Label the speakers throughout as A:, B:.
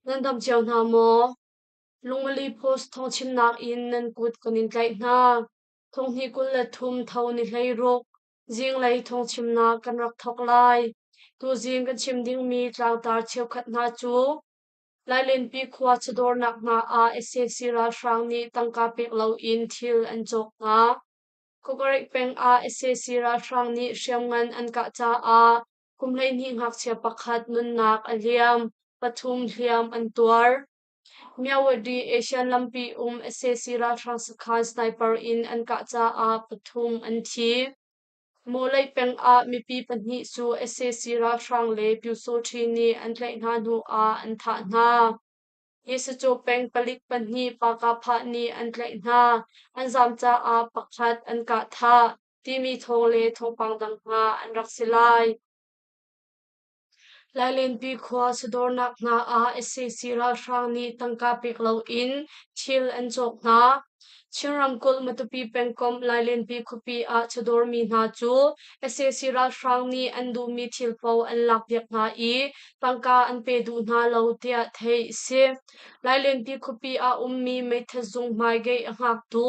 A: Nan dam cio hna maw? Lungmali Post thawngchimnak in nan kut kan in tlaih hna. Thonghnih 23 tho ni 16 zinglei thawngchimnak kan rak thawk lai. Tuzing kan chim dingmi tlangtar cheukhat hna cu Lailenpi khua chawdawrnak hna ah sac ralhrang nih tangka pek loin thil an cawk hna. Kawkarek peng ah sac ralhrang nih hriamngan an kah caah kum 12 ngakchia pakhat nunnak a liam, pathum hliam an tuar. Myawaddy Asian lampi um sac ralhrang sakhan sniper in an kah caah pathum an thi. Mawleih peng ah mipi pahnih cu sac ralhrang le Pyusawṭhi nih an tlaih hna hnu ah an thah hna. Yesacu peng palik pahnih Pakaphah nih an tlaih hna, an zaam caah pakhat an kah thah timi thawng le thawngpang dang hna an rak si lai. Lailenpi khua chawdawrnak hna ah sac ralhrang nih tangka pek loin thil an cawk hna. Chin ramkulh Matupi pengkomh Lailenpi khuapi ah chawdawrmi hna cu sac ralhrang nih an duhmi thil paoh an lakpiak hna i tangka an pe duh hna lo tiah theih a si. Lailenpi khuapi ah ummi meithat zung hmaigei a hngaktu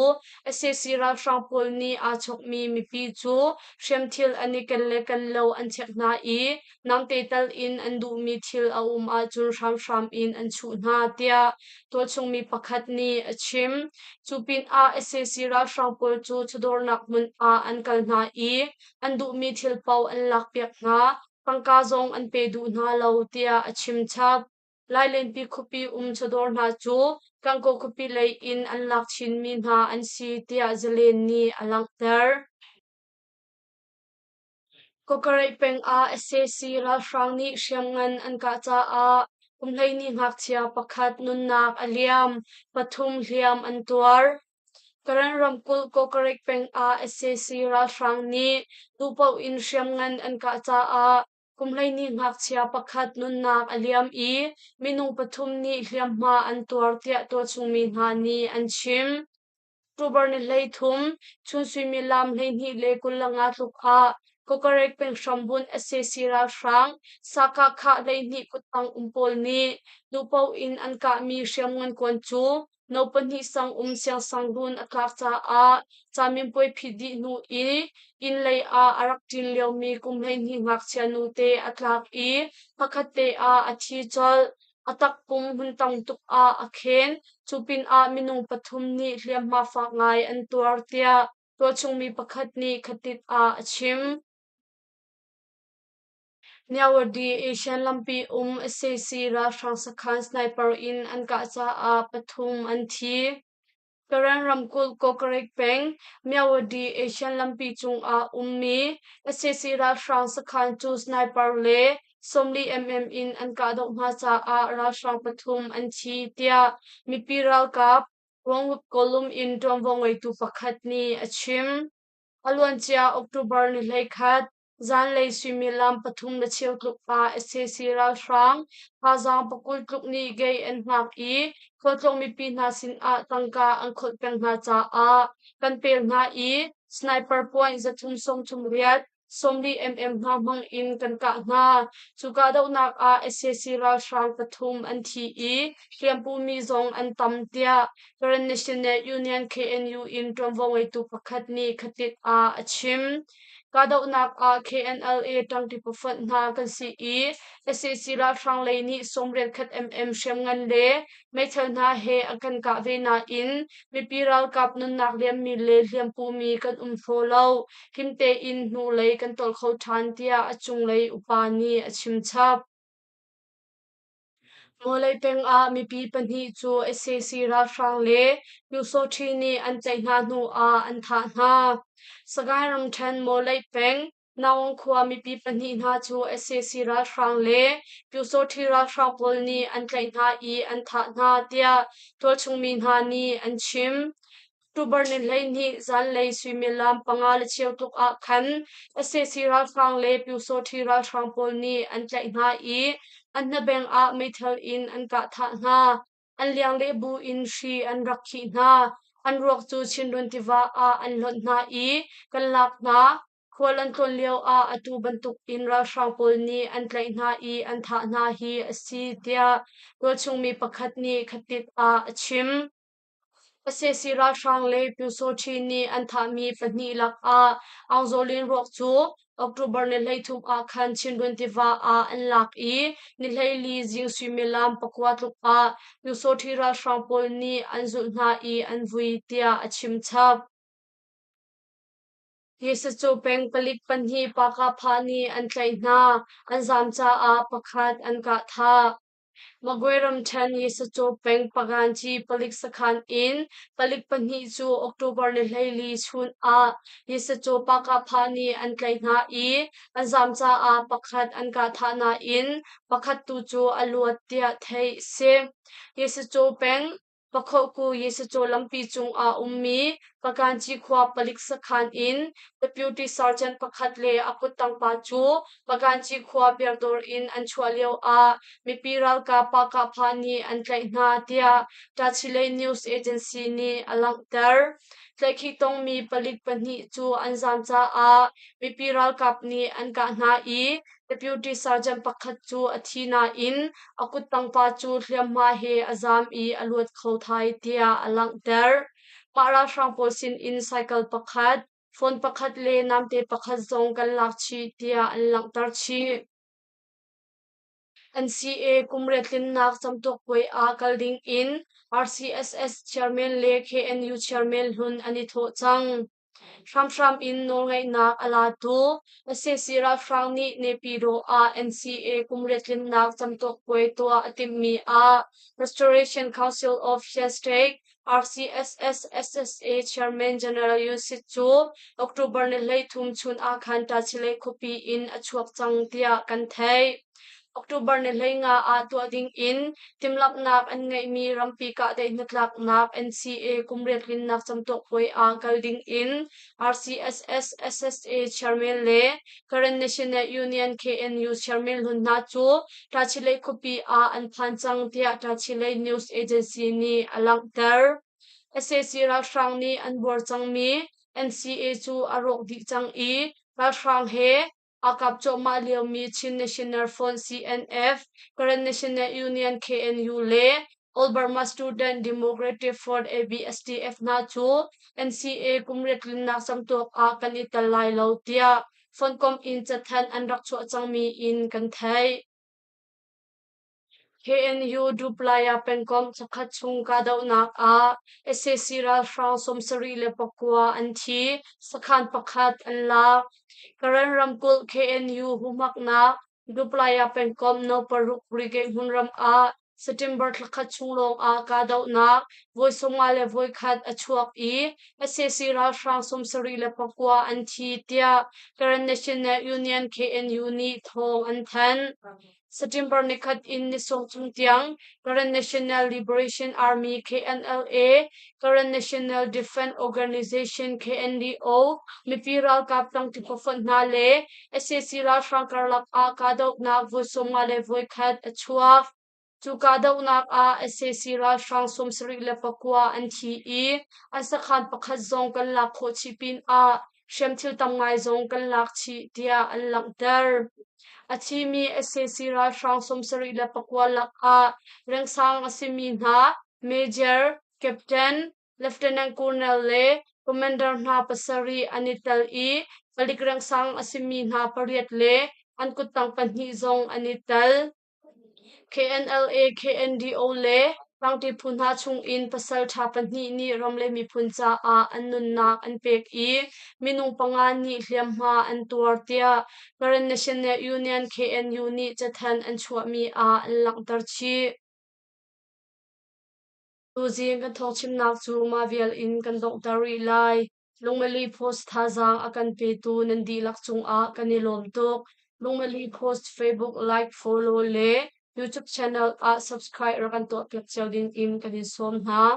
A: sac ralhrang pawl nih aa chawkmi mipi cu hriamthil an i ken le ken lo an check hna i namte tal in an duhmi thil a um ahcun hramhram in an chuh hna tiah tualchung mi pakhat nih a chim. Cu pinah sac ralhrang pawl cu chawdawrnak hmun ah an kal hna i an duhmi thil paoh an lakpiak hna, tangka zong an pe duh hna lo tiah a chim chap. Lailenpi khuapi um chawdawr hna cu Gangaw khuapi lei in an lak chinmi hna an si tiah Zalen nih a langhter. Kawkareih peng ah sac ralhrang nih hriamngan an kah caah kum 12 ngakchia pakhat nunnak a liam, pathum hliam an tuar. Karen ramkulh Kawkareih peng ah sac ralhrang nih duhpaoh in hriamngan an kah caah kum 12 ngakchia pakhat nunnak a liam i minung pathum nih hliamhma an tuar tiah tualchungmi hna nih an chim. October ni 13, chun suimilam 12:25 tluk ah Kawkarek peng hrambunh sac ralhrang Sakahkhah 12 kuttang um pawl nih duhpaoh in an kahmi hriamngan kuan cu No pahnih sang um siangsangruun a tlak caah caminpuai phit dih hnu i inn lei ah a rak ṭin liomi kum 12 ngakchia nute a tlak i hmakhat te ah a thi colh. A takpum hmun tam tuk ah a khen. Cu pinah minung pathum nih hliamhma fak ngai an tuar tiah tualchungmi pakhat nih khatit ah a chim. Myawaddy Asian lampi um sac ralhrang sakhan sniper in an kah caah pathum an thi. Karen ramkulh Kawkareik peng Myawaddy Asian lampi cungah ummi sac ralhrang sakhan cu sniper le 40 mm in an kahdoh hna caah ralhrang pathum an thi tiah mipi ralkap Ruanghup Kawlum in ṭuanvo ngeitu pakhat nih a chim. A luancia October ni 11 Zanlei suimilam pathum le cheu tluk ah sac ralhrang thazaang pakul tluk nih gei an hngak i khualtlawng mipi hna sinah tangka an kholh peng hna caah kan pel hna i sniper point 338 40 mm hna hmang in kan kah hna. Cu kahdohnak ah sac ralhrang pathum an thi i hliampumi zong an tam tiah Karen National Union KNU in ṭuanvo ngeitu pakhat nih khatit ah a chim. Kahdohnak ah KNLA ṭangṭi pafonh hna kan si i sac ralhrang lei nih 91 mm hriamngan le meithal hna he an kan kah ve nain mipi ralkap nunnak liammi le hliampumi kan um hraw lo. Him tein hnulei kan tolh kho ṭhan tiah a cunglei upa nih a chimchap. Mawlei peng ah mipi pahnih cu sac ralhrang le Pyusawṭhi nih an tlaih hna hnu ah an thah hna. Sagaing ramṭhen Mawlei peng Naung khua mipi pahnih hna cu sac ralhrang le Pyusawṭhi ralhrang pawl nih an tlaih hna i an thah hna tiah tualchung mi hna nih an chim. October ni 12 zanlei suimilam panga le cheu tluk ah khan sac ralhrang le Pyusawṭhi ralhrang pawl nih an tlaih hna i an hnabeng ah meithal in an kah thah hna. An liang le bu in hri an rak khih hna. An ruak cu Chinrun tiva ah an hlonh hna i kan lak hna. Khual an tlawn lioah atu bantuk in ralhrang pawl nih an tlaih hna i an thah hna hi a si, tiah tualchung mi pakhat nih Khatit ah a chim. Sac ralhrang le Pyusawṭhi nih an thahmi pahnih lakah Aung Zaw Lin ruak cu October ni 13 ah khan Chindwin tiva ah an lak i ni 14 zing suimilam 9 tluk ah Pyusawṭhi ralhrang pawl nih an zulh hna i an vui, tiah a chim chap. Yesacu peng palik pahnih Pakapha nih an tlaih hna. An zaam caah pakhat an kah thah. Magway ramṭhen Yesacu peng Paganci palik sakhan in palik pahnih cu October ni 14 chun ah Yesacu Pakapha nih an tlaih hna i an zaam caah pakhat an kah thah nain pakhat tu cu a luat tiah theih a si. Yesacu peng Pakhohku Yesacaw lampi cungah ummi Paganci khua palik sakhan in Deputy Sergeant pakhat le a kuttang pa cu Paganci khua beer-dawr in an chuah lioah mipi ralkap Pakahpha nih an tlaih hna tiah Tachileik News Agency nih a langhter. Tlaihkhih tongmi palik pahnih cu an zaam caah mipi ralkap nih an kah hna i Deputy Sergeant pakhat cu a thi nain a kuttang pa cu hliamhma he a zaam i a luat kho thai tiah a langhter. Mah ralhrang pawl sinin cycle pakhat, phone pakhat le namte pakhat zong kan lak chih tiah an langhter chih. NCA kumriat tlinnak camtuak puai ah kal ding in RCSS chairman le KNU chairman hlun an i thawh cang. Hramhram in nawlngeihnak a latu sac ralhrang nih Naypyidaw ah NCA kumriat tlinnak camtuak puai tuah a timhmi ah Restoration Council of Shan State RCSS SSA Chairman General Yun Sit cu October ni 13 chun ah khan Tachileik khuapi in a chuak cang tiah kan theih. October ni 15 ah tuah ding in timhlamhnak an ngeihmi rampi kahdaih hnatlaknak NCA kumriat tlinnak camtuak puai ah kal ding in RCSS SSA Chairman le Karen National Union KNU Chairman hlun hna cu Tachileik khuapi ah an phan cang tiah Tachileik News Agency nih a langhter. Sac ralhrang nih an buar cangmi NCA cu a rawk dih cang i ralhrang he Aa kap cuahmah liomi Chin National Front CNF, Karen National Union KNU le All Burma Student Democratic Front ABSDF hna cu NCA kumriat tlinnak camtuak ah kan i tel lai lo tiah fonhkomh in cathanh an rak chuah cangmi in kan theih. KNU Duplaya pengkomh thlakhat chung kahdohnak ah sac ralhrang 79 an thi, sakhan pakhat an lak. Karen ramkulh KNU huhmaknak Duplaya pengkomh No. 6 Brigade hmunram ah September thlakhat chung lawng ah kahdohnak voi 51 a chuak i sac ralhrang 79 an thi tiah Karen National Union KNU nih thawng an thanh. September nikhat in nisawm chung tiang Karen National Liberation Army KNLA, Karen National Defense Organization KNDO, mipi ralkap tangti phufonh hna le sac ralhrang karlak ah kahdohnak voi 51 a chuak. Cu kahdohnak ah sac ralhrang 79 an thi i an sakhan pakhat zong kan lak khawh chih pinah hriamthil tam ngai zong kan lak chih tiah an langhter. A thimi sac ralhrang 79 lakah rengsang a simi hna Major, Captain, Lieutenant Colonel le Commander hna pasarih an i tel i palik rengsang a simi hna pariat le an kuttang pahnih zong an i tel. KNLA, KNDO le Tlangti phu hna chungin pasalṭha pahnih nih ram le miphun caah an nunnak an pek i minung panga nih hliamhma an tuar tiah Karen National Union KNU nih cathanh an chuahmi ah an langhter chih. Tuzing kan thawngchimnak cu mah vial in kan donghter rih lai. Lungmeli Post thazaang a kan petu nan dihlak cungah kan i lawm tuk. Lungmeli Post Facebook like, follow le YouTube channel ah subscribe rak kan tuahpiak cio ding in kan in sawm hna.